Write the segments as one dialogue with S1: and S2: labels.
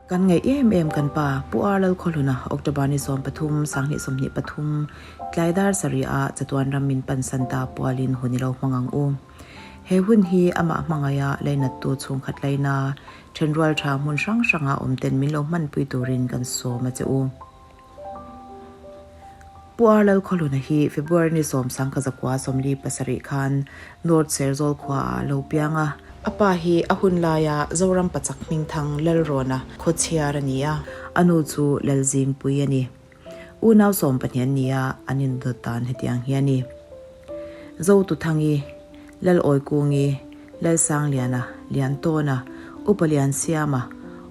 S1: Kan ngaih em em kan pa, Pu Ar Lalkhawhluna, October ni 13, 2023, tlai dar sarih ah chatuan ram min pansan ta pualin hun i lo hmang ang u. He hun hi amah hmangaih a lainattu chhungkhat laina thenrual tha hmun hrang hranga awm ten min lo hmanpui turin kan sawm a che u. Pu Ar Lalkhawhluna hi February ni 10,947 khan North Serzawl khuaah a lo piang a. A pa hi a hun laia Zoram pachak hmingthang Lalrawna khawchhiar a ni a. A nu chu Lalzingpui a ni. Unau 12 an ni a, an indawt dan hetiang hi a ni. Zotuthangi, Lalawikungi, Lalsangliana, Liantawna, Upa Liansiama,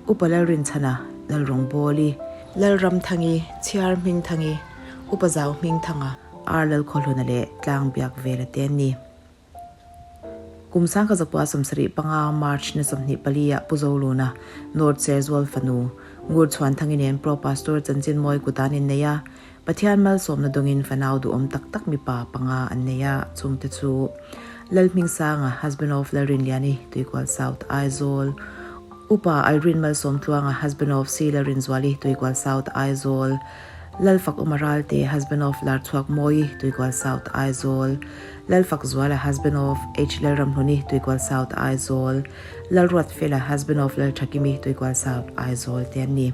S1: Upa Lalrinchhana, Lalrawngbawli, Lalramthangi, Chhiar Hmingthangi, Upa Zau Hmingthanga, Ar Lalkhawhluna leh Tlangbiak vela te an ni. Kum 1975 March ni 24 ah Pu Zoluna, North Serzawl fanu, Ngur Chhuanthangi nen Pro Pastor Chanchinmawi kut an innei a, Pathian malsawmna dawngin fanau duhawm tak tak mipa panga an nei a, chungte chu, Lalhmingsanga, husband of Lalrinliani, Tuikual South, Aizawl, Upa Alrin Malsawmtluanga, husband of C Lalrinzuali, Tuikual South, Aizawl, Lalfak Uma Ralte, husband of Larchhuak Mawi, Tuikual South, Aizawl, Lalfak Zuala, husband of H Lalramhluni, Tuikual South, Aizawl, Lalruatfela, husband of Lalthakimi, Tuikual South, Aizawl te an ni.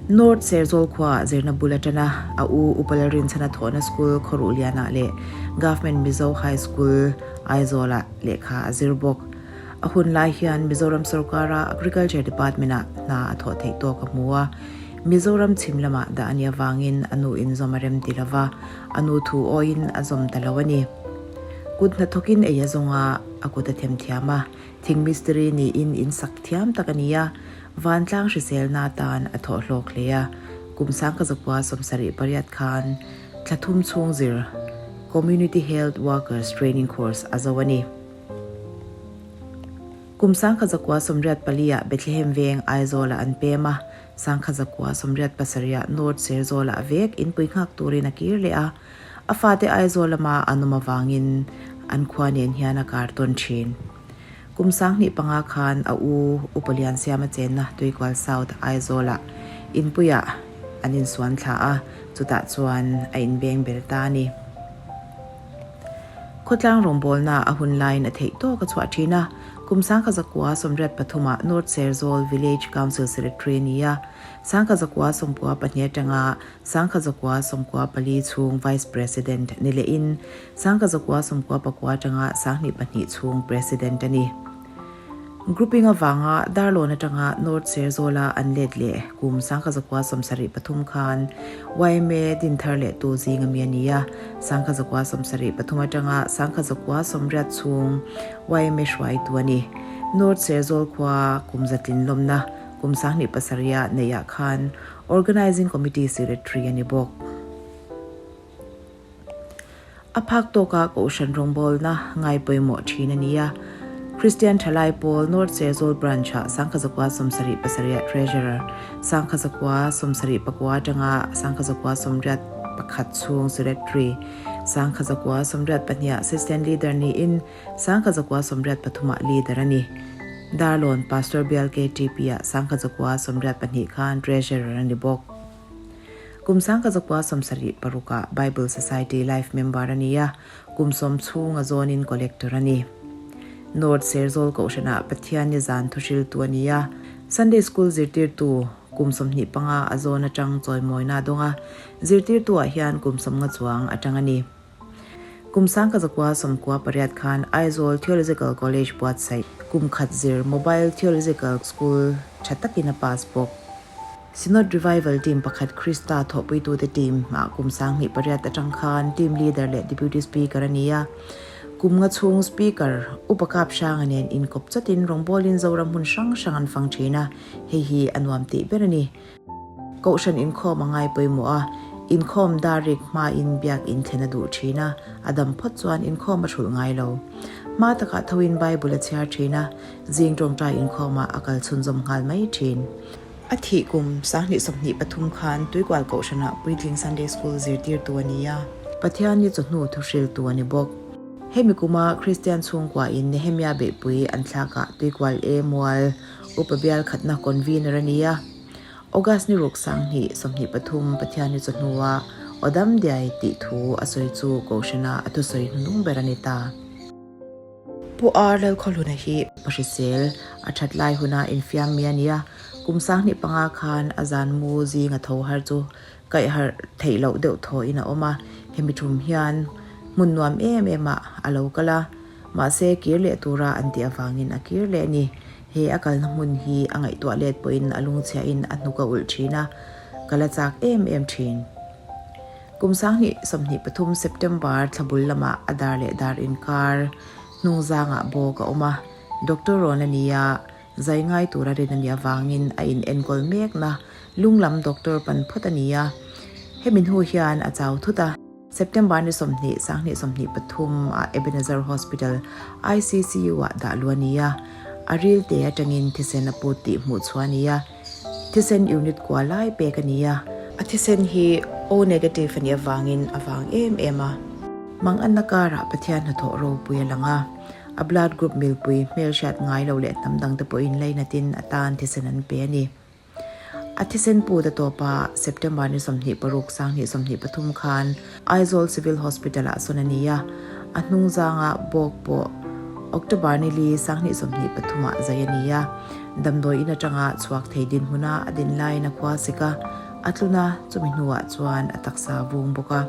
S1: North Serzawl khuaah zirna bul atana a u Upa Lalrinchhana thawhna school Khawruhlianah leh Government Mizo High School, Aizawlah lehkha a zir bawk. A hun lai hian Mizoram sorkara Agriculture Department-ah hna a thawh theih tawk a hmu a. Mizoram chhim lamah dah a nih avangin a nu in zawm a rem ti lova, a nu thu awiin a zawm ta lo a ni. Kut hnathawkin ei a zawng a, a kut a themthiam a, thing mistiri niin in sak thiam tak a ni a, vantlang hriselna atan a thawh hlawk hle a. Kum 1978 khan thla thum chhung zir Community Health Workers Training Course a zo a ni. Kum 1984 ah Bethlehem veng Aizawlah an pem a, 1987 ah North Serzawlah vek inpui nghak turin a kir leh a. A fate Aizawl lama an awm avangin an khua nen hian a kar tawn thin. Kum 2005 khan a u Upa Liansiama chenna Tuikual South Aizawlah inpuiah an insuan thla a, chutah chuan a inbeng bel ta a ni. Khawtlang rawngbawlna a hun laiin a theih tawk a chhuah thin a, kum 1983 ah North Serzawl Village Council Secretary a ni a, 1992 atanga 1994 chhung Vice President ni lehin 1999 atanga 2002 chhung President a ni. Grouping avanga Darlawn atanga North Serzawla an let leh kum 1973 khan yma dinthar lehtu zing ami a ni a, 1973 atanga 1980 chhung yma hruaitu a ni. North Serzawl khua kum zatlin lawmna kum 27 ah neihah khan Organising Committee Secretary a ni bawk. A phak tawka Kohhran rawngbawlna ngai pawimawh thin a ni a. Kristian Thalai Pawl North Serzawl Branch-ah 1977 ah Treasurer, 1974 atanga 1981 chhung Secretary, 1982 ah Assistant Leader niin 1983 ah Leader a ni. Darlawn Pastor Bial KTP-ah 1982 khan Treasurer a ni bawk. Kum 1976 ah Bible Society Life Member a ni a, kum sawm chhung a zawnin Collector a ni. North Serzawl Kohhranah Pathian ni zan thuhriltu a ni a, Sunday School zirtirtu kum 25 a zawn atang chawimawina a dawng a, zirtirtu ah hian kum 50 chuang atang a ni. Kum 1998 khan Aizawl Theological College buatsaih kum khat zir Mobile Theological School tha takin a pass bawk. Synod Revival Team pakhat Krista thawhpuitute team ah kum 2008 atang khan Team Leader leh Deputy Speaker a ni a. Kum nga chhung Speaker Upa Kap Hranga nen inkawp chatin rawngbawlin Zoram hmun hrang hrang an fang thin a, hei hi a nuam tih ber a ni. Kohhran inkhawm a ngai pawimawh a, inkhawm dar rik hmain biak inthlen a duh thin a, a dam phawt chuan inkhawm a hrulh ngai lo. Hma takah thoin Bible a chhiar thin a, zing tawngtai inkhawmah a kal chhunzawm nghal mai thin. A thih kum 2023 khan Tuikual Kohhranah Puitling Sunday School zirtirtu a ni a. Pathian ni chawhnu thuhriltu a ni bawk. Hemi kuma Kristian chhungkuain Nehemia beihpui an thlakah Tuikual E Mual, Upa Bial khatna Convener a ni a. August ni ruk 20 23 Pathianni chawhnua Awdam Diai tih thu a sawi chu Kohhrana a thusawi hnunung ber a ni ta. Pu R. Lalkhawhluna hi Pahrisel a that lai huna infiam mi a ni a, kum 25 khan a zan mu zing a tho har chu kaih harh theih loh deuh thawhin a awm a, hemi thum hian hmun nuam em em ah a lo kal a, mahse kir leh tura an tih avangin a kir leh a ni. He a kalna hmun hi a ngaihtuah let pawhin a lungchhiahin a hnuk a ulh thin a, ka la chak em em thin. Kum 2023 September thla bul lamah a dar leh dar inkar hnung zangah bawk a awm a, Doctor rawn a ni a, zai ngai tura rin a nih avangin a in enkawl mekna lunglam doctor pan phawt a ni a. Hemi hnu hian a chau thut a. September ni 20, 2023 ah Ebenezer Hospital ICCU ah dah luh a ni a, a ril te atangin thisen a put tih hmuh chhuah a ni a. Thisen unit kua lai pek a ni a. A thisen hi O negative a nih avangin a vang em em a. Manganna karah Pathian hnathawh ropui a lang a. A blood group milpui hmelhriat ngai lo leh hnam dangte pawhin lainatin a tan thisen an pe a ni. A thisen put a tawp a, September ni 26 2023 khan Aizawl Civil Hospital-ah sawn a ni a. A hnungzanga bawk pawh October ni li 2023 ah zai a ni a. Damdawi in atanga chhuak thei dinhmuna a din laiin a khua sik a, a tlun a, chumi hnuah chuan a taksa a vung bawk a.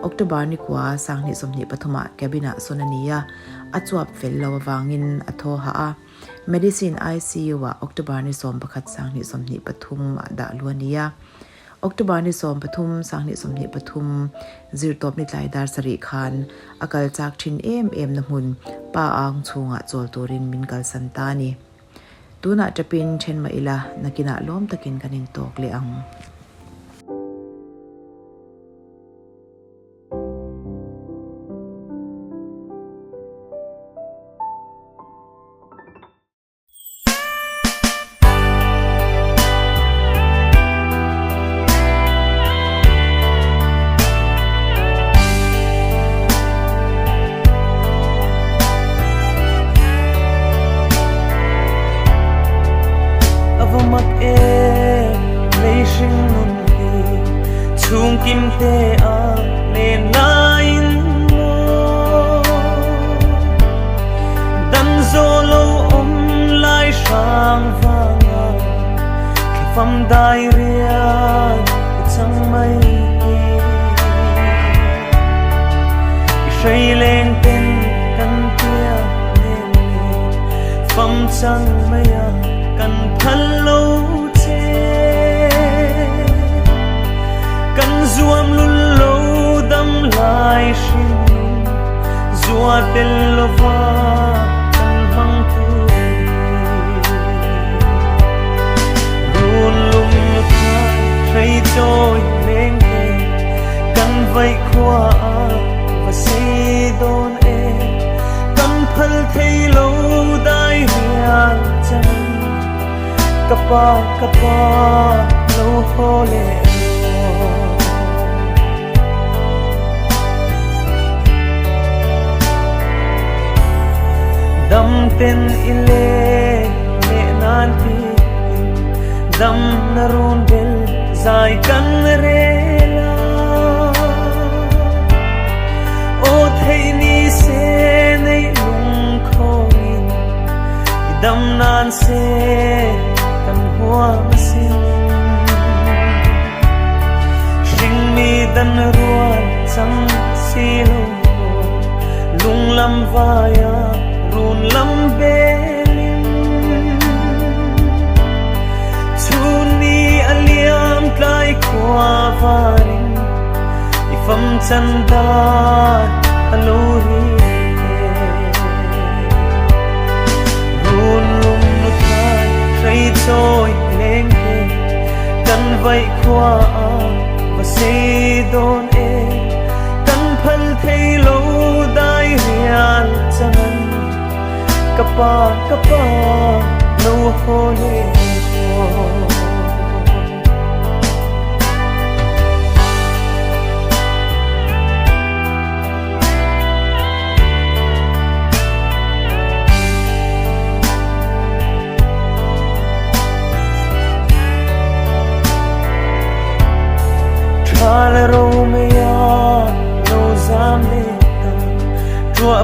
S1: October ni kua 2023 ah cabin-ah sawn a ni a, a chuap fel lo avangin a thaw hah a. Medicine ICU-ah October ni 11 2023 ah dah luh a ni a. October ni 13 2023 zirtawp ni tlai dar sarih khan a kal chak thin em em na hmun Pa Aung chhungah chawl turin min kalsan ta a ni. Tunah tapin then mah ila nakinah lawm takin kan intawk leh ang.
S2: A va mak e lei hring nun hi chhung kim te a len laiin maw dan zawh lo awm lai hrang vanga thlafam dai rial i chang mai hi i hrei leng ten kan tia nen le fam chang mai a kan phal lo che kan zuam lul lo dam lai hring nun zua tel lova kan hmang tur run lum thai hrei chawi leng te kan vaih khua a va sei dawn e kan phal thei lo dai rial chang ka pa ka pa lo haw leh rawh. Dam ten i leng leh nan tiin dam na run bel zai kan rel a. Aw theih ni se neih lung khawngin i dam nan se kan huam asin. Hringmi dan rual chang si lo maw lunglam vaia run lam belin. Chhun ni a liam tlai khua varin i fam chan dan a lo ri e. Run lum nu thai hrei chawi leng te kan vaih khua a va sei dawn e kan phal thei lo dai rial chang ka pa ka pa lo haw leh rawh.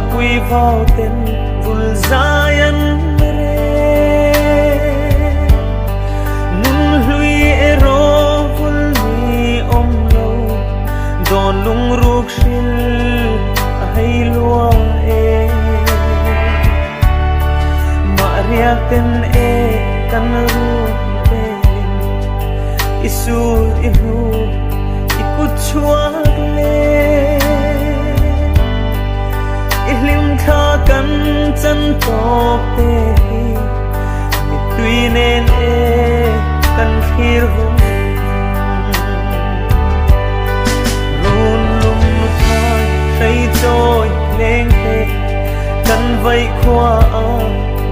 S2: Pui vau ten vul zai an rel. Nun hlui erawh vul ni awm lo, dawn lungruk hril a hei lua e. Mah riak ten e kan run velin, i sul i hnu i kut chhuak le. I hlim thla kan chan tawp te hi, mittui nen e kan thlir vung. Run lung thai hrei chawi leng te, kan vaih khua a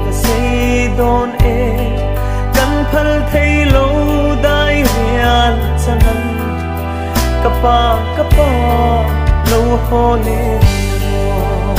S2: va sei dawn e. Kan phal thei lo dai rial chang Ka pa, ka pa, lo haw leh rawh.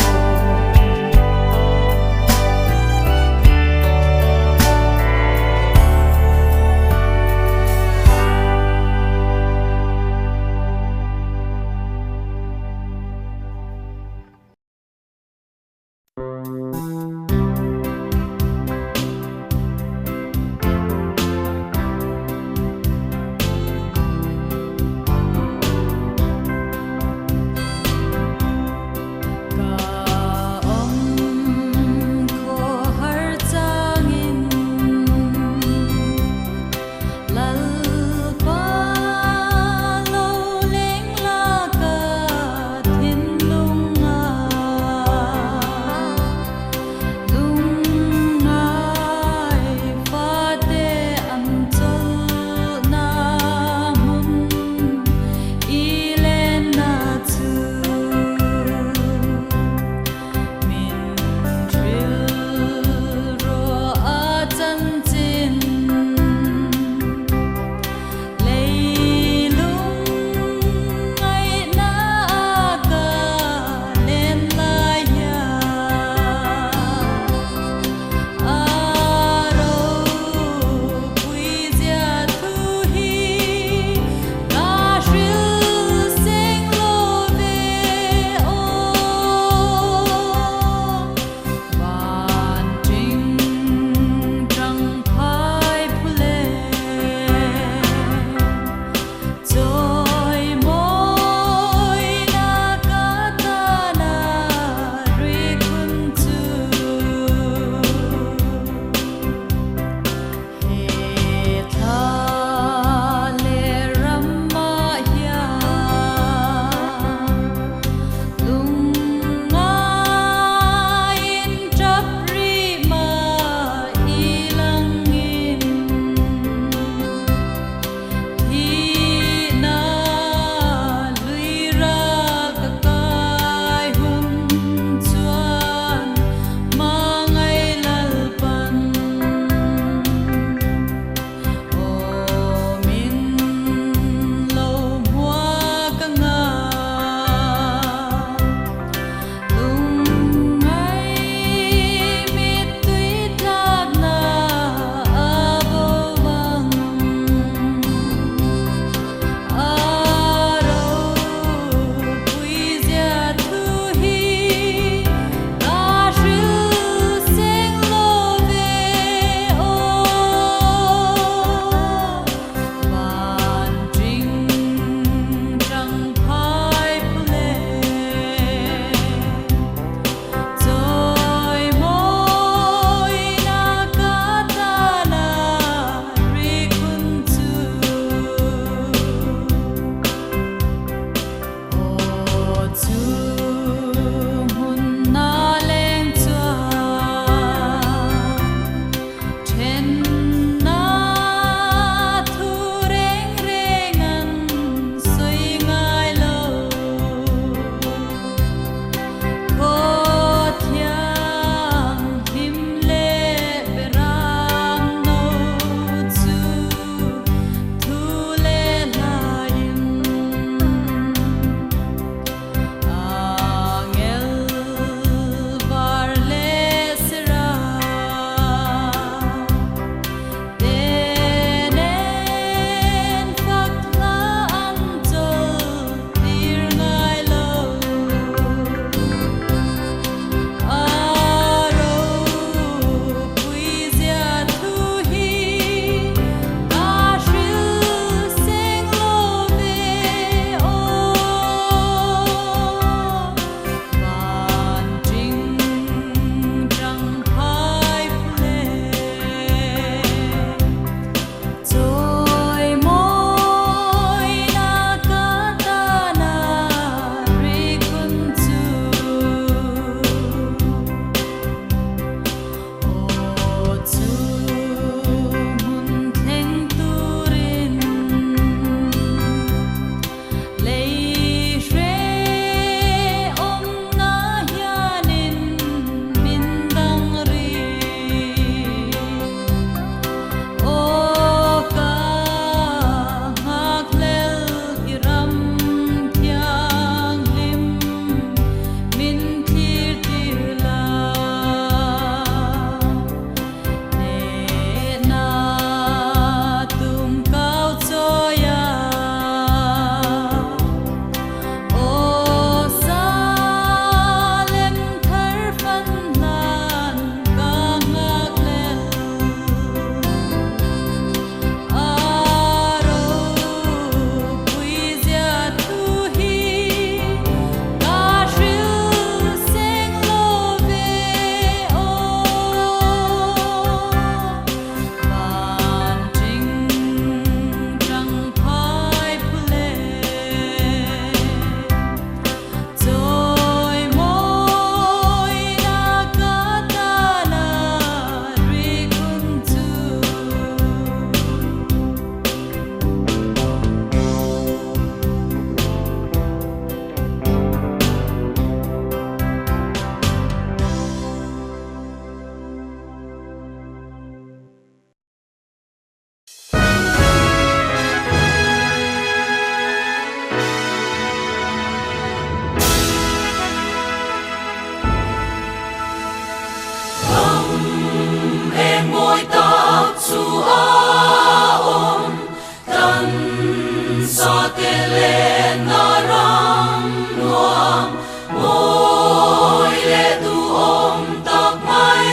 S3: te lenna ram nuam mawi leh duhawm tak mai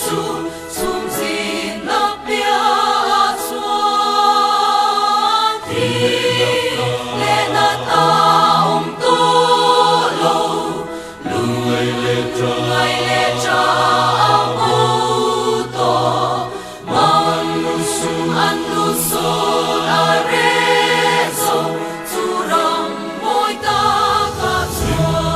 S3: chu chhum zinna piahah chuan thi leh nat a awm tawh lo. Lungngai leh tha a bo tawh mang an lu sawn a reh zo chu ram mawi takah chuan.